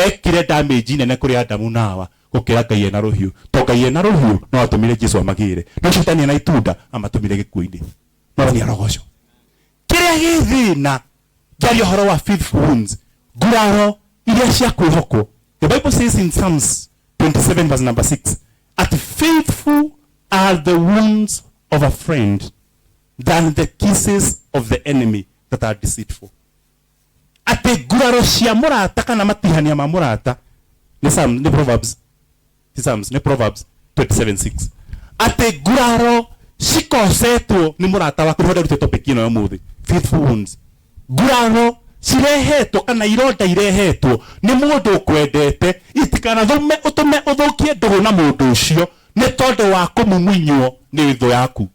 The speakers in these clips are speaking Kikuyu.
Ekire damage nene kũrĩ Adamu na Hawa gũkĩra Ngai ena rũhiũ. To Ngai ena rũhiũ no atũmire Jesu amagĩre. No Shaitani ena itunda amatũmire gĩkuũ-inĩ. Mwathani arogocwo. Kĩrĩa gĩ thĩna ngĩaria ũhoro wa faithful wounds, nguraro iria cia kwĩhokwo. The Bible says in Psalms 27 verse number 6 at faithful are the wounds of a friend than the kisses of the enemy that are deceitful. Atĩ nguraro cia mũrata kana matihania ma mũrata nĩ Psalm, nĩ Proverbs, ti Psalms, nĩ Proverbs 27:6 atĩ nguraro cikosetwo nĩ mũrata waku. Nĩho ndarutire topic ĩno ya ũmũthĩ, faithful wounds. Nguraro cirehetwo kana ironda irehetwo nĩ mũndũ ũkwendete itikanatũme ũtũme ũthũkie ndũgũ na mũndũ ũcio nĩ tondũ wa kũmumunywo nĩ thũ yaku.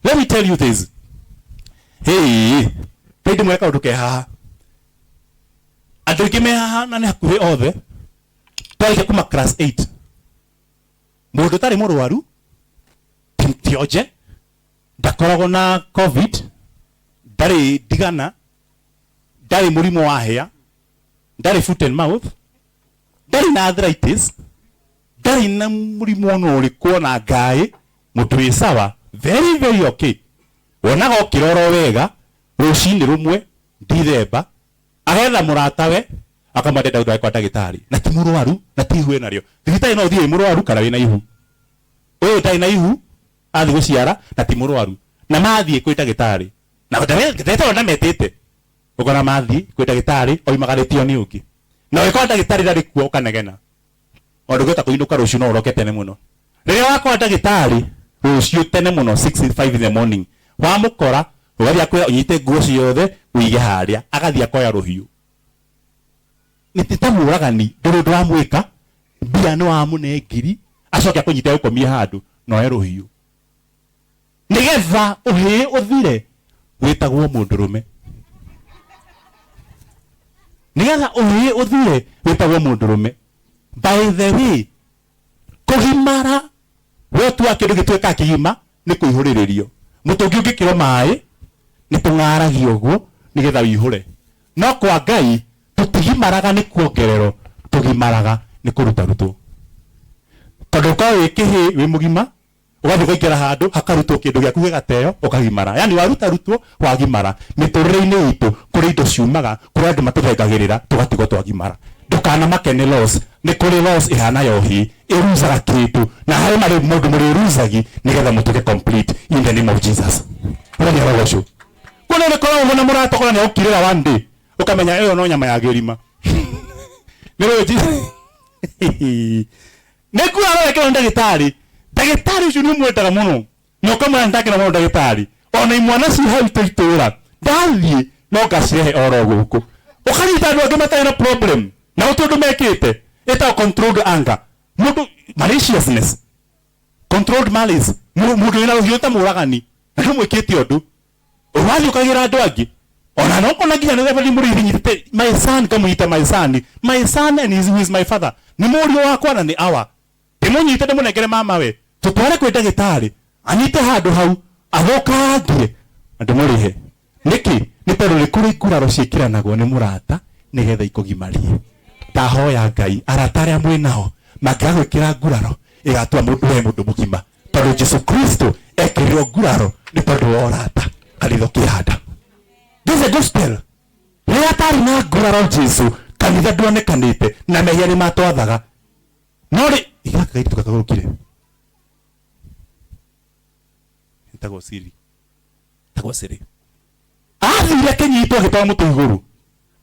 Let me tell you this. Hey, rĩu ndĩmwĩre kaũndũ ke haha. Andũ aingĩ me haha na nĩ hakuhĩ othe twarĩkia kuma class 8. Mũndũ ũtarĩ mũrwaru ti onje, ndakoragwo na COVID, ndarĩ ndigana, ndarĩ mũrimũ wa hĩa, ndarĩ foot and mouth, ndarĩ na arthritis, ndarĩ na mũrimũ ona ũrĩkũ ona ngaĩ, mũndũ wĩ sawa, very very okay. Wonaga okĩra oro wega rũcinĩ rũmwe Ndithemba, agetha mũratawe akamwĩra ndĩrenda gũtware kwa ndagĩtarĩ, na ti mũrwaru na ti ihu enarĩo. Thibitarĩ no ũthiĩ wĩ mũrwaru kana wĩna ihu. Ũyũ ũtarĩ na ihu athiĩ gũciara na ti mũrwaru, na mathiĩ kwĩ ndagĩtarĩ na ndagĩtarĩ ndametĩte, ũkona mathiĩ kwĩ ndagĩtarĩ oimagarĩtio nĩ ũngĩ, na ũngĩkora ndagĩtarĩ ndarĩ kuo ũkanegena. O ndũngĩhota kũinũka rũciũ no ũroke tene mũno. Rĩrĩa wakora ndagĩtarĩ rũciũ tene mũno 6 5 in the morning, wamũkora ũgathiĩ akwĩra ũnyite nguo ciothe ũige harĩa, agathiĩ akoya rũhiũ. Nĩ ta mũragani, ndũrĩ ũndũ wamwĩka, mbia nĩ wamũne ngiri, acoke akũnyite agũkomie handũ na oe rũhiũ. Nĩgetha ũhĩĩ ũthire wĩtagwo mũndũrũme. Nĩgetha ũhĩĩ ũthire wĩtagwo mũndũrũme. By the way, kũgimara we ũtuaga kĩndũ gĩtuĩkaga kĩgima nĩ kũihũrĩrĩrio. Mũtũngi ũngĩkĩrwo maĩ nĩ tũng'aragia ũguo nĩgetha ũihũre. No kwa Ngai tũtigimaraga nĩ kuongererwo, tũgimaraga nĩ kũrutarutwo. Tondũ ũkoragwo wĩ kĩhĩĩ wĩ mũgima Ũgathiĩ ũkaingĩra handũ hakarutwo kĩndũ gĩaku gĩgateo ũkagimara. Yaani warutarutwo wagimara. Mĩtũrĩre-inĩ itũ kũrĩ indo ciumaga, kũrĩ andũ matũthengagĩrĩra tũgatigwo twagimara. Ndũkanamake nĩ loss, nĩ kũrĩ loss ĩhana ya ũhĩĩ, ĩruzaga kĩndũ na harĩ marĩ mũndũ mũrĩruzagi nĩgetha mũtuĩke complete in the name of Jesus. Mwathani arogocwo. Kuona nĩ koragwo na mũrata ũkona nĩ agũkirĩra one day ũkamenya ĩyo no nyama ya kĩrima. Nĩ rũĩ Nĩ nguraro wekĩrwo nĩ ndagĩtarĩ. Ndagĩtarĩ ũcio nĩ ũmwendaga mũno na ũkamwĩra nĩ ndakena mũno ndagĩtarĩ. Ona imwana ciĩ hau ta itũra ndathiĩ no ngacirehe oro gũkũ. Ũkanyita andũ angĩ matarĩ na problem na gũtirĩ ũndũ mekĩte. Ĩtagwo controlled anger. Mũndũ maliciousness, controlled malice. Mũndũ wĩna rũhiũ ta mũragani na ndũmwĩkĩte ũndũ. Ũrathiĩ ũkagĩra andũ angĩ. Ona no kona nginya nĩ Reverend Mũrĩithi nyitĩte my son ngamũnyita my son. My son and he is my father. Nĩ mũriũ wakwa na nĩ awa. Ndĩmũnyite ndĩmũnengere mama we. Tũtware kwĩ ndagĩtarĩ anyite handũ hau athũkangie na ndĩmũrĩhe. Nĩkĩ? Nĩ tondũ nĩ kũrĩ nguraro ciĩkĩranagwo nĩ mũrata nĩgetha ikũgimarie. Ndahoya Ngai arata arĩa mwĩ nao mangĩaga gwĩkĩra nguraro ĩgatua mũndũ we mũndũ mũgima. Tondũ Jesu Kristo ekĩrirwo nguraro nĩ tondũ wa ũrata kanitha ũkĩhanda. This is a gospel. Rĩrĩa atarĩ na nguraro Jesu kanitha ndwonekanĩte na mehia nĩ matwathaga. No rĩ gaka kairĩtu gakagũrũkire etagwo Siri, etagwo Siri. Athire akĩnyitwo agĩtwarwo mũtĩ igũrũ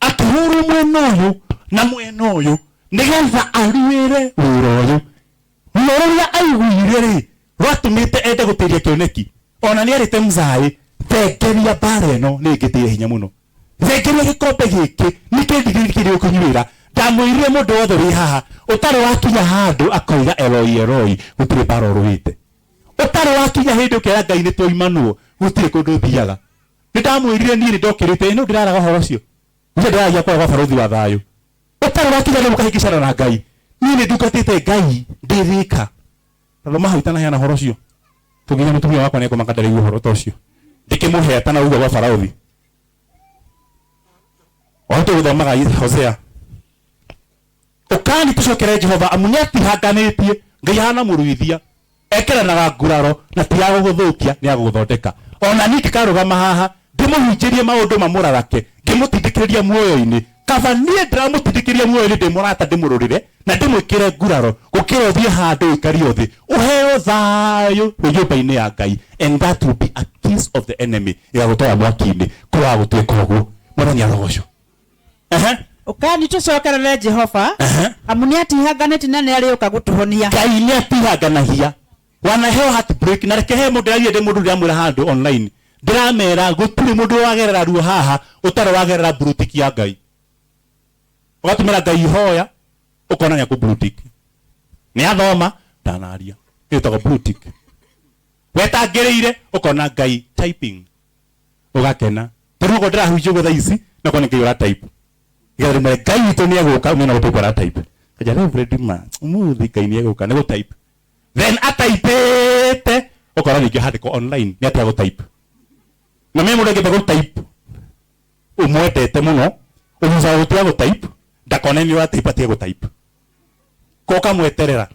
akĩhũrwo mwena ũyũ na mwena ũyũ nĩgetha aruĩre wĩra ũyũ. Ruo rũrĩa aiguire-rĩ, rwatũmĩte ende gũtĩria kĩoneki. O na nĩerĩte Mzaĩ, Thengeria mbaara ĩno nĩ ĩngĩtĩire hinya mũno. Thengeria gĩkombe gĩkĩ, nĩ kĩndigĩrĩrie gũkĩnyuĩra. Ndamwĩrire mũndũ wothe wĩ haha ũtarĩ wakinya handũ akoiga Eloi Eloi, gũtirĩ mbaara ũrũĩte. Ũtarĩ wakinya hĩndĩ ũkera Ngai nĩ twaimanwo, gũtirĩ kũndũ ũthiaga. Nĩ ndamwĩrire niĩ nĩ ndokĩrĩte, ĩ nũ ndĩraraga ũhoro ũcio? Niĩ ndĩraragia kũrĩa kwa barũthi wa thayũ. Ũtarĩ wakinya rĩu ũkahĩngĩcana na Ngai. Niĩ nĩ ndungatĩte Ngai ndĩ Thika. Tondũ hau itanaheana ũhoro ũcio. Tũnginya mũtumia wakwa nĩ ekũmaka ndaraigua ũhoro ta ũcio. Ndĩkĩmũhe atanaugua gwa barũthi. O tũgũthomaga Hosea. Ũkani tũcokere Jehova, amu nĩatihanganĩtie. Ngai ahana mũruithia, ekeranaga nguraro na ti ya gũgũthũkia, nĩ ya gũgũthondeka. Ona niĩ ngĩkarũgama haha ndĩmũhunjĩrie maũndũ mamũrarake, ngĩmũtindĩkĩrĩria muoyo-inĩ. Kaba niĩ ndĩramũtindĩkĩrĩria muoyo-inĩ ndĩ mũrata, ndĩmũrũrĩre na ndĩmwĩkĩre nguraro, gũkĩra ũthiĩ handũ ũikario thĩ ũheo thayũ wĩ nyũmba-inĩ ya Ngai, and that will be a kiss of the enemy, ĩgagũtwara mwaki-inĩ. Kũroa gũtuĩka ũguo. Mwathani arogocwo. Ehe. Ũkani tũcokerere Jehova, Ehe. amu nĩatihanganĩtie na nĩarĩũka gũtũhonia. Ngai nĩ atihanganagia. Wanaheo heartbreak, na reke he mũndũ ndĩraria, ndĩ mũndũ ndĩramwĩra handũ online, ndĩramera gũtirĩ mũndũ wagerera ruo haha ũtarĩ wagerera blue tick ya Ngai. Ũgatũmĩra Ngai ihoya, ũkona nĩ akũ blue tick, nĩ athoma ndanaria, ĩtagwo blue tick. Wetangĩrĩire ũkona Ngai typing, ũgakena. Tarĩu okorwo ndĩrahunjia ũguo thaa ici, no korwo nĩ Ngai ũra type, nĩgetha rĩmwe Ngai witũ nĩ egũka, ũmenye no gũtype ara type. Kaja Reverend, ma ũmũthĩ Ngai nĩ egũka, nĩ gũtype. Then ataipĩte, ũkora rĩngĩ handĩkwo online nĩ atiga gũtype. Na menye mũndũ angĩamba gũtype ũmwendete mũno, ũmũcaga gũtiga gũtype, ndakone nĩ ũratype atige gũtype, ko ũkamweterera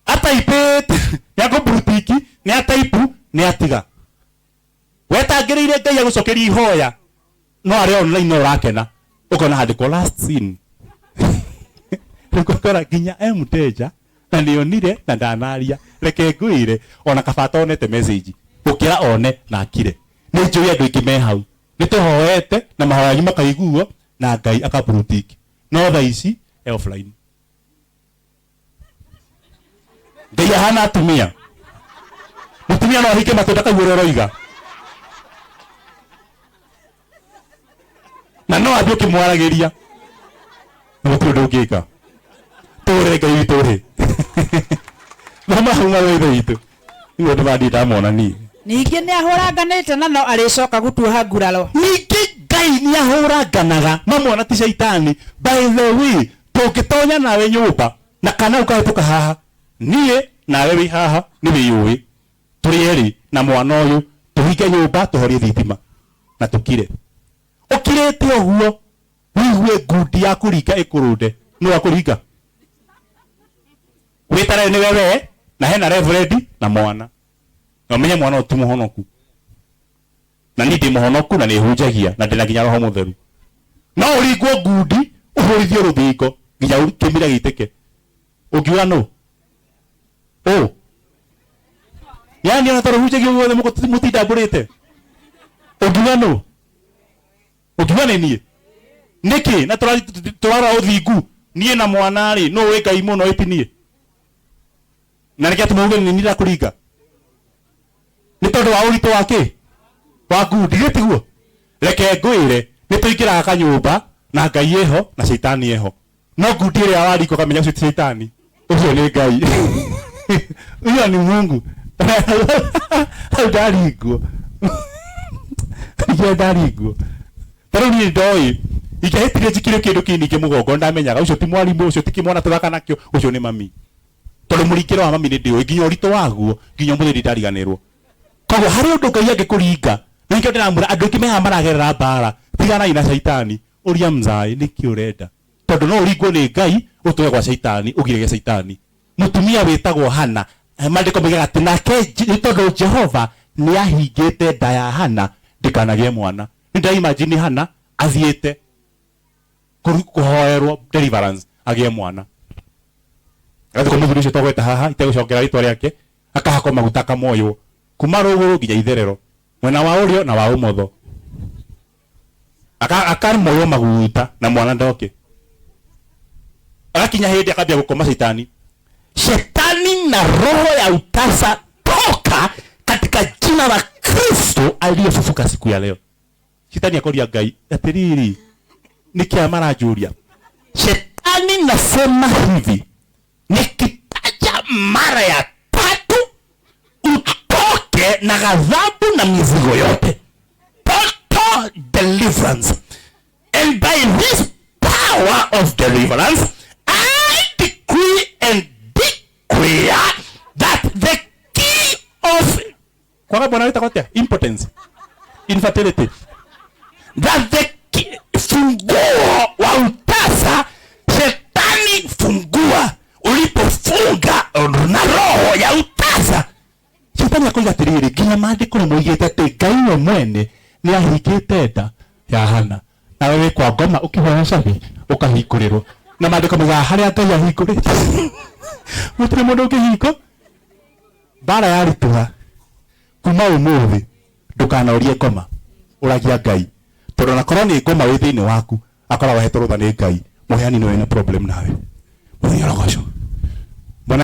ataipĩte, nĩ akũmburutiki, nĩ ataipu, nĩ atiga. Wetangĩrĩire Ngai agũcokeria ihoya, no arĩ online no ũrakena, ũkona handĩkwo last seen. Rĩu ũgakora nginya e mteja na nĩonire na ndanaria. Reke ngwĩre, ona kaba atonete message gũkĩra one na akire. Nĩ njũĩ andũ aingĩ me hau nĩ tũhoete na mahoya manyu makaiguo na Ngai akaburutiki, no thaa ici e offline. Ngai ahana atumia. Mũtumia no ahinge matũ ndakaigua ũrĩa ũroiga, na no athiĩ ũkĩmwaragĩria na gũtirĩ ũndũ ũngĩka. Tũhũrĩre Ngai witũ hĩ. Thoma hau, marũa ithe witũ. Nĩ ũndũ bandii ndamona niĩ. Ningĩ nĩahũranganĩte na no arĩcoka gũtuoha nguraro. Ningĩ Ngai nĩ ahũranganaga, mamwana ti caitani. By the way, tũngĩtonya nawe nyũmba na kana ũkahĩtũka haha, niĩ nawe wĩ haha, nĩ wĩyũĩ, tũrĩ erĩ na mwana ũyũ, tũhinge nyũmba, tũhorie thitima na tũkire. Ũkirĩte ũguo wĩigue ngundi ya kũringa ĩkũrũnde, nũ wakũringa? Wĩtare nĩwe we na hena reverend na mwana, na ũmenye mwana ũyũ ti mũhonoku, na niĩ ndĩ mũhonoku na nĩ hunjagia na ndĩna nginya Roho Mũtheru. No ũringwo ngundi, ũhũrithio rũthingo nginya kĩmira gĩitĩke, ũngiuga nũ ũ? Yani ona tondũ hunjagia ũguo guothe mũtindambũrĩte, ũngiuga nũ? Ũngiuga nĩ niĩ nĩkĩ? Na tũrarora ũthingu, niĩ na mwana rĩ, nũ ũĩ Ngai mũno? Ĩti niĩ. Na nĩkĩo atũma uge nĩ niĩ ndakũringa, nĩ tondũ wa ũritũ wa kĩ wa ngundi. Githĩ tiguo? Reke ngwĩre, nĩ tũingĩraga kanyũmba na Ngai ĩho na caitani ĩho, no ngundi ĩrĩa waringa ũkamenya ũcio ti caitani, ũcio nĩ Ngai, huyo ni Mungu. Hau ndaringwo, nĩkĩo ndaringwo. Ta rĩu niĩ ndoĩ ingĩahĩtirie njikire kĩndũ kĩningĩ mũgongo, ndamenyaga ũcio ti mwarimũ, ũcio ti kĩmwana tũthaka nakĩo, ũcio nĩ mami, tondũ mũringĩre wa mami nĩ ndĩũĩ nginya ũritũ waguo, nginya ũmũthĩ ndindariganĩrwo. Koguo harĩ ũndũ Ngai angĩkũringa, na nĩkĩo ndĩramwĩra andũ aingĩ mehaha maragerera mbara, tiganai na caitani, ũria mzaĩ nĩkĩ ũrenda, tondũ no ũringwo nĩ Ngai ũtũre gwa caitani, ũgirĩge caitani. Mũtumia wĩtagwo Hana, maandĩko moigaga atĩ nake nĩ tondũ Jehova nĩ ahingĩte nda ya Hana ndĩkanagĩe mwana. Nĩ ndĩra imagine Hana athiĩte kũhoerwo deliverance agĩe mwana, agathiĩ kwa mũthuri ũcio twagweta haha itegũcokera rĩtwa rĩake, akahakwo maguta, akamoywo kuma rũgũrũ nginya itherero, mwena wa ũrĩo na wa ũmotho, akamoywo maguta na mwana ndoke. Agakinya hĩndĩ akambia gũkoma caitani. Shetani na roho ya utasa, toka katika jina la Kristo aliyefufuka siku ya leo. Shetani akoria Ngai atiriri, nĩkĩ maranjũria? Shetani, nasema hivi, nikitaja mara ya tatu utoke na ghadhabu na mizigo yote. Total deliverance. And by this power of deliverance, I decree and declare that the key of kwaga bwana wĩtagwo atĩa, impotence, infertility, that the key, funguo wa utasa, shetani. Maandĩko nĩ moigĩte atĩ Ngai we mwene nĩ ahingĩte nda ya Hana. Nawe wĩ kwa ngoma ũkĩhoya cabi ũkahingũrĩrwo. Na maandĩko moigaga harĩa Ngai ahingũrĩte gũtirĩ mũndũ ũngĩhingo. Mbara yaritũha kuma ũmũthĩ ndũkanorie ngoma, ũragia Ngai. Tondũ ona korwo nĩ ngoma wĩ thĩinĩ waku, akoragwo ahetwo rũtha nĩ Ngai, mũheani nĩwe wĩna problem nawe. Mũthenya ũrogocwo.